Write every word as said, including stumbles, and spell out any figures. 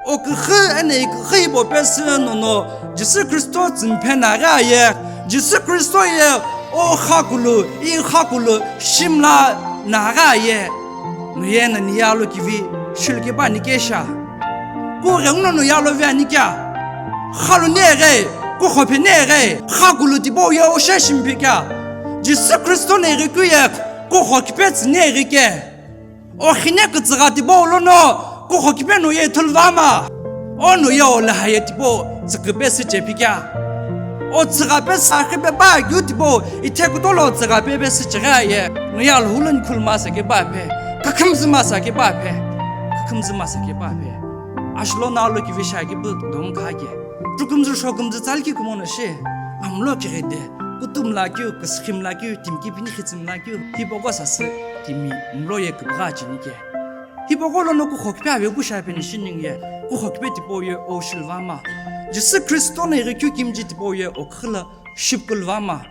O küxü eno iküxü hipau pesü nono Jisü Khristo tsümphe na ghi aye, Jisü Khristo ye o xakulu, i xakulu shimla na ghi aye. No ye no ni yalo kivi shilu kipani kesha. Kughengu no no yalo vi ani kya? Xalu ne ghe, kuxophe ne ghe, xakulu tipau ye o she shimphe kya? Jisü Khristo no ighi keu ye kuxo kipe tsü ne ghi ke. O xine kütsügha tipau lono kuxo kipe no ye ithulu vama. O no ye o lahaye tipau tsüghi pesü che pikya. O tsügha pesü akhi pe pa keu tipau ithe kutolo tsügha pe pesü che ghi aye. No ye Alhou lo nikhulu masa ke pa phe. Kükhümzü masa ke pa phe. Kükhümzü masa ke pa phe. Ashlo na lo kivi sha ki bu dom kha ke. Tukümzü shokümzü tsal ki kumono she. Amlo ki ghi de. Kutum la keu, küsükhim la keu, timi ki pini khitsüm la keu, hipau ko sasü timi mlo ye küpügha cheni ke. Hipau ko lono kuxo kipe ave kusha peni shiningu ye, kuxo kipe tipau ye o shilu vama. Jisü Khristo no ighi keu kimiji tipau ye o küxü la shipkulu vama.